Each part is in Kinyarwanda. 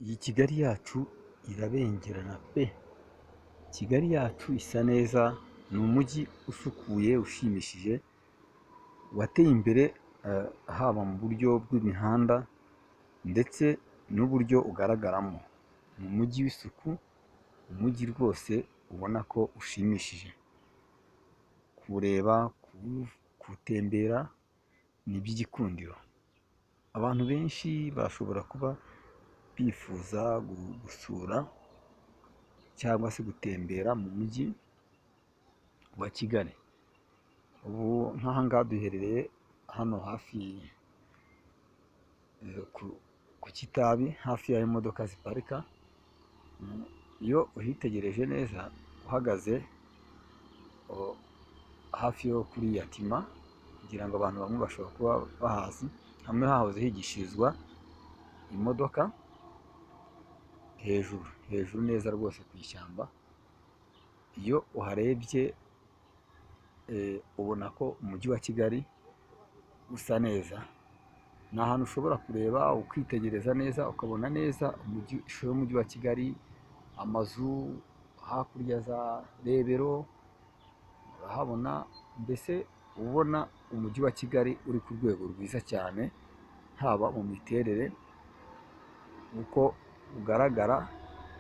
Iyi Kigali yacu irabengerana pe! Kigali yacu isa neza, ni umujyi usukuye ushimishije, wateye imbere haba mu buryo bw'imihanda ndetse n'uburyo ugaragaramo. Ni umujyi w'isuku, umujyi rwose ubona ko ushimishije. Kuwureba, kuwutembera ni iby'igikundiro. Abantu benshi bashobora kuba bifuza gusura cyangwa se gutembera mu mujyi wa Kigali. Ubu nk'aha ngaha duherereye hano hafi ku Kitabi, hafi y'aho imodoka ziparika, iyo uhitegereje neza uhagaze hafi yo kuri Yatima, kugira ngo abantu bamwe bashobora kuba bahazi, hamwe hahoze higishirizwa imodoka, hejuru hejuru neza rwose ku ishyamba, iyo uharebye ubona ko umujyi wa Kigali usa neza. Ni ahantu ushobora kureba ukitegereza neza, ukabona neza ishusho y'umujyi wa Kigali, amazu hakurya za Rebero urahabona, mbese ubona umujyi wa Kigali uri ku rwego rwiza cyane, haba mu miterere, uko ugaragara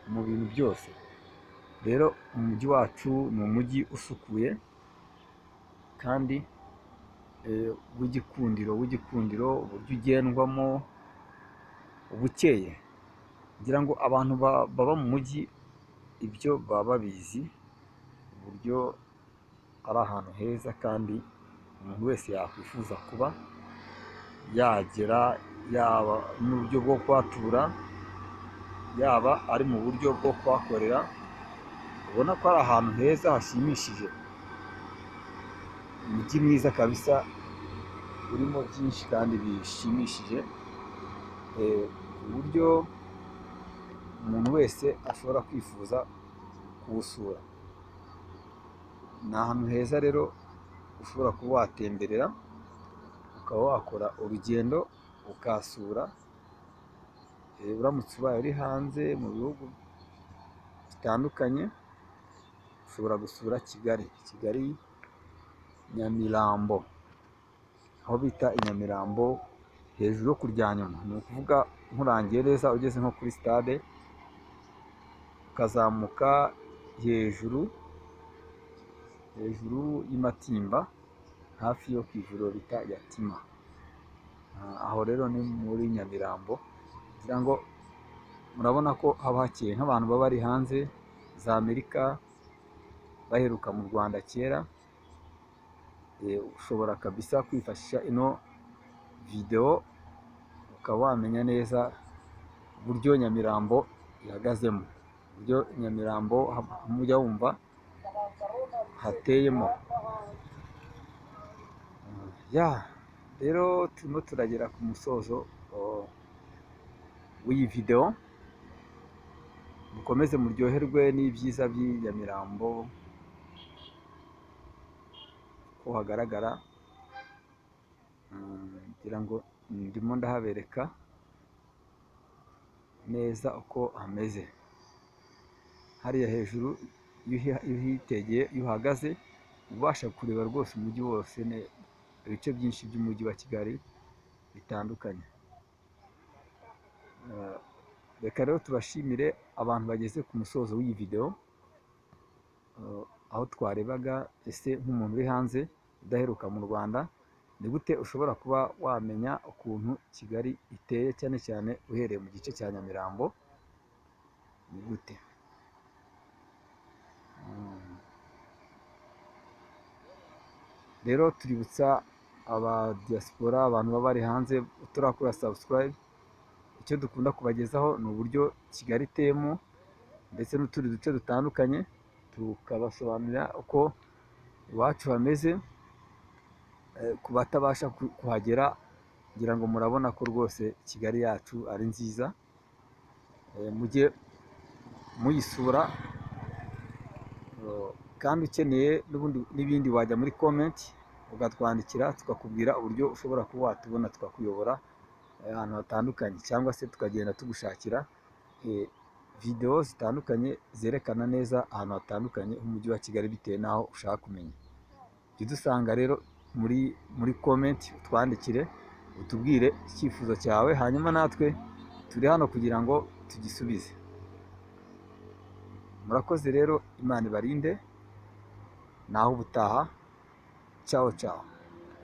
mu bintu byose. Rero umujyi wacu ni umujyi usukuye kandi w'igikundiro, uburyo ugendwamo uba ukeye. Ngira ngo abantu baba mu mujyi ibyo baba babizi, uburyo ari ahantu heza kandi umuntu wese yakwifuza kuba yagera, yaba n'uburyo bwo kuhatura, yaba ari mu buryo bwo kuhakorera, ubona ko ari ahantu heza hashimishije. Umujyi mwiza kabisa, urimo byinshi kandi bishimishije, ku buryo umuntu wese ashobora kwifuza kuwusura. Ni ahantu heza rero ushobora kuba watemberera, ukaba wakora urugendo ukahasura, uramutse ubaye uri hanze mu bihugu bitandukanye, ushobora gusura Kigali. Kigali Nyamirambo, aho bita i Nyamirambo hejuru yo kuryanyuma, ni ukuvuga nkurangiye neza ugeze nko kuri sitade, ukazamuka hejuru hejuru y'Imatimba, hafi yo ku ivuriro bita Yatima. Aho rero ni muri Nyamirambo, ngira ngo murabona ko haba hakeye nk'abantu baba bari hanze za Amerika, baheruka mu Rwanda kera, ushobora kabisa kwifashisha ino videwo ukaba wamenya neza uburyo Nyamirambo ihagazemo, uburyo Nyamirambo mujya wumva hateyemo. Ya rero turimo turagera ku musozo w'iyi videwo, mukomeze muryoherwe n'ibyiza by'i Nyamirambo uko hagaragara, ngira ngo ndimo ndahabereka neza uko hameze. Hariya hejuru iyo uhitegeye, iyo uhagaze ubasha kureba rwose umujyi wose, ibice byinshi by'umujyi wa Kigali bitandukanye. Reka rero tubashimire abantu bageze ku musozo w'iyi videwo, aho twarebaga ese nk'umuntu uri hanze udaheruka mu Rwanda, ni gute ushobora kuba wamenya ukuntu Kigali iteye, cyane cyane uhereye mu gice cya Nyamirambo, ni gute? Rero tuributsa aba diaspora, abantu baba bari hanze utarakora subscribe, icyo dukunda kubagezaho ni uburyo Kigali iteyemo ndetse n'utundi duce dutandukanye, tukabasobanurira uko iwacu hameze, ku batabasha kuhagera, ngira ngo murabona ko rwose Kigali yacu ari nziza, mujye muyisura, kandi ukeneye n'ibindi wajya muri comment ukatwandikira, tukakubwira uburyo ushobora kuba watubona, tukakuyobora ahantu hatandukanye, cyangwa se tukagenda tugushakira Videwo zitandukanye zerekana neza ahantu hatandukanye h'umujyi wa Kigali bitewe n'aho ushaka kumenya. Jya udusanga rero muri comment, utwandikire, utubwire icyifuzo cyawe, hanyuma natwe turi hano kugira ngo tugisubize. Murakoze rero, Imana ibarinde, naho ubutaha, ciao ciao.